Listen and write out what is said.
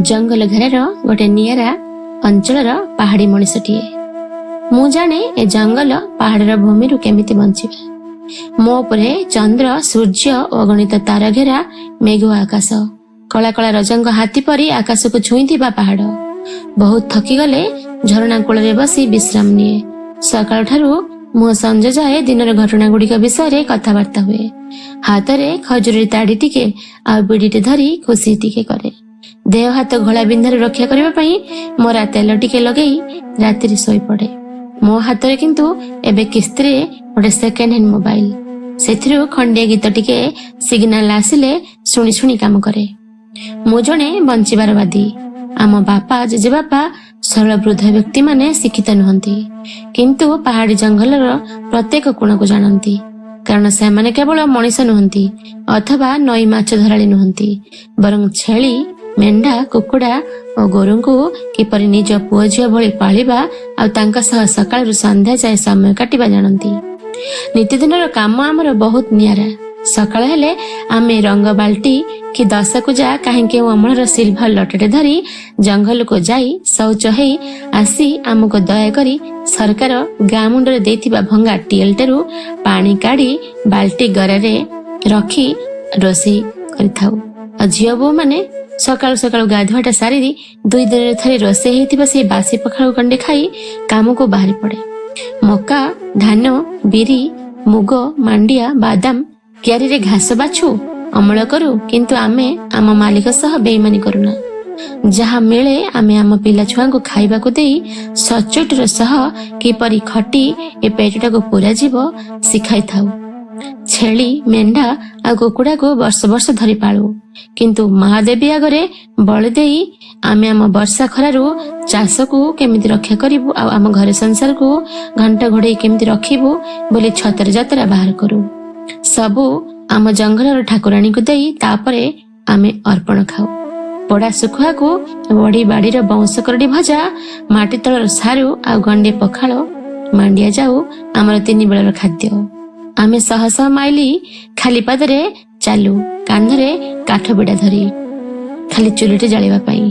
ଜଙ୍ଗଲ ଘେରାର ଗୋଟେ ନିଆରା ଅଞ୍ଚଳର ପାହାଡି ମଣିଷଟିଏ। ମୁଁ ଜାଣେ ଏ ଜଙ୍ଗଲ ପାହାଡର ଭୂମିରୁ କେମିତି ବଞ୍ଚିବା। ମୋ ଉପରେ ଚନ୍ଦ୍ର, ସୂର୍ଯ୍ୟ ଓ ଅଗଣିତ ତାର ଘେରା ମେଘୁଆ ଆକାଶ, କଳା କଳା ରଜାଙ୍କ ହାତୀ ପରି ଆକାଶକୁ ଛୁଇଁଥିବା ପାହାଡ। ବହୁତ ଥକିଗଲେ ଝରଣା କୂଳରେ ବସି ବିଶ୍ରାମ ନିଏ। ସକାଳ ଠାରୁ ମୁଁ ସଞ୍ଜ ଯାଏ ଦିନର ଘଟଣା ଗୁଡିକ ବିଷୟରେ କଥାବାର୍ତ୍ତା ହୁଏ। ହାତରେ ଖଜୁରୀ ତାଡି ଟିକେ ଆଉ ବିଡିଟେ ଧରି ଖୁସି ଟିକେ କରେ। ଦେହ ହାତ ଘୋଳା ବିନ୍ଧାରୁ ରକ୍ଷା କରିବା ପାଇଁ ମରା ତେଲ ଟିକେ ଲଗେଇ ରାତିରେ ଶୋଇପଡେ। ମୋ ହାତରେ କିନ୍ତୁ ଏବେ କିସ୍ତିରେ ଗୋଟେ ସେକେଣ୍ଡ ହ୍ୟାଣ୍ଡ ମୋବାଇଲ। ସେଥିରୁ ଖଣ୍ଡିଏ ଗୀତ ଟିକେ ସିଗ୍ନାଲ ଆସିଲେ ଶୁଣି ଶୁଣି କାମ କରେ। ମୁଁ ଜଣେ ବଞ୍ଚିବାର ବାଦୀ। ଆମ ବାପା, ଜେଜେବାପା ସରଳ ବୃଦ୍ଧ ବ୍ୟକ୍ତିମାନେ ଶିକ୍ଷିତ ନୁହନ୍ତି, କିନ୍ତୁ ପାହାଡି ଜଙ୍ଗଲର ପ୍ରତ୍ୟେକ କୋଣକୁ ଜାଣନ୍ତି। କାରଣ ସେମାନେ କେବଳ ମଣିଷ ନୁହନ୍ତି ଅଥବା ନଈ ମାଛ ଧରାଳି ନୁହନ୍ତି, ବରଂ ଛେଳି, ମେଣ୍ଢା, କୁକୁଡ଼ା ଓ ଗୋରୁଙ୍କୁ କିପରି ନିଜ ପୁଅ ଝିଅ ଭଳି ପାଳିବା ଆଉ ତାଙ୍କ ସହ ସକାଳରୁ ସନ୍ଧ୍ୟା ଯାଏ ସମୟ କାଟିବା ଜାଣନ୍ତି। ନିତିଦିନର କାମ ଆମର ବହୁତ ନିଆରା। ସକାଳ ହେଲେ ଆମେ ରଙ୍ଗ ବାଲ୍ଟି କି ଦଶକୁଜା କାହିଁକି କେଉଁ ଅମଳର ସିଲଭର ଲଟେଟେ ଧରି ଜଙ୍ଗଲକୁ ଯାଇ ଶୌଚ ହେଇ ଆସି ଆମକୁ ଦୟାକରି ସରକାର ଗାଁ ମୁଣ୍ଡରେ ଦେଇଥିବା ଭଙ୍ଗା ଟିଏଲଟାରୁ ପାଣି କାଢି ବାଲ୍ଟି ଗରାରେ ରଖି ରୋଷେଇ କରିଥାଉ। ଆଉ ଝିଅ ବୋହୂ ମାନେ ସକାଳୁ ସକାଳୁ ଗାଧୁଆଟା ସାରି 2 ଦିନରେ ଥରେ ରୋଷେଇ ହେଇଥିବା ସେଇ ବାସି ପଖାଳ ଗଣ୍ଡେ ଖାଇ କାମକୁ ବାହାରି ପଡେ। ମକା, ଧାନ, ବିରି, ମୁଗ, ମାଣ୍ଡିଆ, ବାଦାମ କିଆରିରେ ଘାସ ବାଛୁ, ଅମଳ କରୁ, କିନ୍ତୁ ଆମେ ଆମ ମାଲିକ ସହ ବେଇମାନି କରୁନା। ଯାହା ମିଳେ ଆମେ ଆମ ପିଲା ଛୁଆଙ୍କୁ ଖାଇବାକୁ ଦେଇ ସଚୋଟର ସହ କିପରି ଖଟି ଏ ପେଟଟାକୁ ପୁରାଯିବ ଶିଖାଇଥାଉ। ଛେଳି, ମେଣ୍ଢା ଆଉ କୁକୁଡ଼ାକୁ ବର୍ଷ ବର୍ଷ ଧରି ପାଳୁ, କିନ୍ତୁ ମହାଦେବୀ ଆଗରେ ବଳି ଦେଇ ଆମେ ଆମ ବର୍ଷା ଖରାରୁ ଚାଷକୁ କେମିତି ରକ୍ଷା କରିବୁ ଆଉ ଆମ ଘରେ ସଂସାରକୁ ଘଣ୍ଟ ଘୋଡେଇ କେମିତି ରଖିବୁ ବୋଲି ଛତର ଯାତ୍ରା ବାହାର କରୁ। ସବୁ ଆମ ଜଙ୍ଗଲର ଠାକୁରାଣୀକୁ ଦେଇ ତାପରେ ଆମେ ଅର୍ପଣ ଖାଉ। ପୋଡା ଶୁଖୁଆକୁ ବଢି ବାଡିର ବଉଁଶ କରଡି ଭଜା, ମାଟି ତଳର ସାରୁ ଆଉ ଗଣ୍ଡେ ପଖାଳ, ମାଣ୍ଡିଆ ଯାଉ ଆମର ତିନି ବେଳର ଖାଦ୍ୟ। ଆମେ ଶହ ଶହ ମାଇଲି ଖାଲି ପାଦରେ ଚାଲୁ, କାନ୍ଧରେ କାଠ ବିଡା ଧରି, ଖାଲି ଚୁଲିଟେ ଜାଳିବା ପାଇଁ।